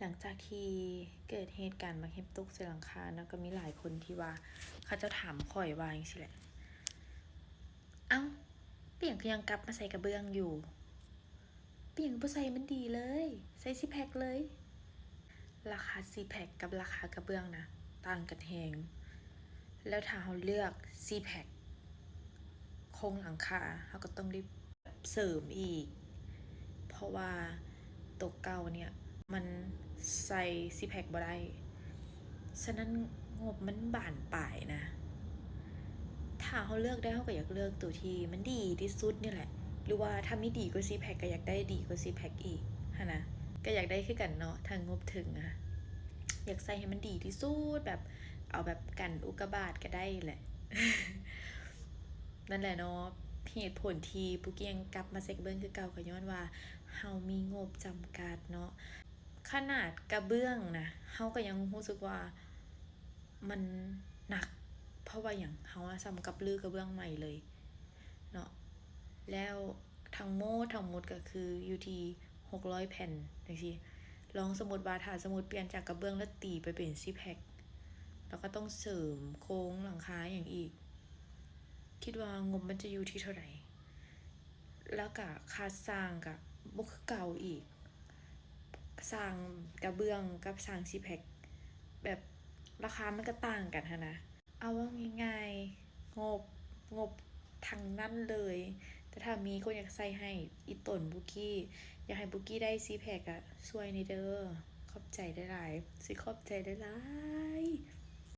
ຫຼັງຈາກທີ່ເກີດເຫດການໝາກເຫັບຕົກໃສ່ຫຼັງຄາເນາະ ກໍມີຫຼາຍຄົນທີ່ວ່າເຂົາເຈົ້າຖາມຂ້ອຍວ່າຈັ່ງຊີ້ແຫຼະ ເອົ້າ ເປັນຫຍັງຄືຍັງກັບມາໃສ່ກະເບື້ອງຢູ່? ເປັນຫຍັງບໍ່ໃສ່ໃຫ້ມັນດີເລີຍ? ໃສ່ຊີແພັກເລີຍ. ລາຄາຊີແພັກກັບລາຄາກະເບື້ອງນະ ຕ່າງກັນແຮງ. ແລ້ວຖ້າເຮົາເລືອກຊີແພັກ ໂຄງຫຼັງຄາເຮົາກໍຕ້ອງໄດ້ເສີມອີກ ເພາະວ່າໂຕເກົ່າເນຍ ມັນໃສ່ຊີແພັກບໍ່ໄດ້. ສະນັ້ນງົບມັນບານປາຍນະ. ຖ້າເຮົາເລືອກໄດ້ ເຮົາກໍຢາກເລືອກໂຕທີ່ມັນດີທີ່ສຸດນີ້ແຫຼະ ຫຼືວ່າຖ້າມີດີກວ່າຊີແພັກ ກໍຢາກໄດ້ດີກວ່າຊີແພັກອີກຫັ້ນນະ. ກໍຢາກໄດ້ຄືກັນເນາະ ຖ້າງົບເຖິງອະ ຢາກໃສ່ໃຫ້ມັນດີທີ່ສຸດ ແບບ ເອົາແບບກັນອຸກກາບາດກໍໄດ້ແຫຼະ. ນັ້ນແຫຼະເນາະ ເຫດຜົນທີ່ປຸກຍັງກັບມາໃສ່ກະເບື້ອງຄືເກົ່າ ກໍຍ້ອນວ່າເຮົາມີງົບຈຳກັດເນາະ. ຂະໜາດກະເບື້ອງນະ ເຮົາກໍຍັງຮູ້ສຶກວ່າມັນໜັກ. ເພາະວ່າຫຍັງ? ເຮົານະສ່ຳກັບຮື້ກະເບື້ອງໃໝ່ເລີຍເນາະ. ແລ້ວທັງໝົດທັງໝົດກໍຄືຢູ່ທີ່ຫົກຮ້ອຍແຜ່ນຈັ່ງຊີ້. ລອງສົມມຸດວ່າ ຖ້າສົມມຸດປ່ຽນຈາກກະເບື້ອງແລ້ວຕີໄປເປັນຊີແພັກ ແລ້ວກໍຕ້ອງເສີມໂຄງຫຼັງຄາຫຍັງອີກ ຄິດວ່າງົບມັນຈະຢູ່ທີ່ເທົ່າໃດ? ແລ້ວກະຄ່າສ້າງກະບໍ່ຄືເກົ່າອີກ. ສ້າງກະເບື້ອງກັບສ້າງຊີແພັກ ແບບລາຄາມັນກະຕ່າງກັນຫັ້ນນະ. ເອົາເວົ້າງ່າຍໆ ງົບ ງົບທັງນັ້ນເລີຍ. ແຕ່ຖ້າມີຄົນຢາກໃສ່ໃຫ້ອີ່ຕົນບຸກກີ້ ຢາກໃຫ້ບຸກກີ້ໄດ້ຊີແພັກກະຊ່ວຍແດ່ເດີ. ຂອບໃຈຫຼາຍໆ ຊິຂອບໃຈຫຼາຍໆ.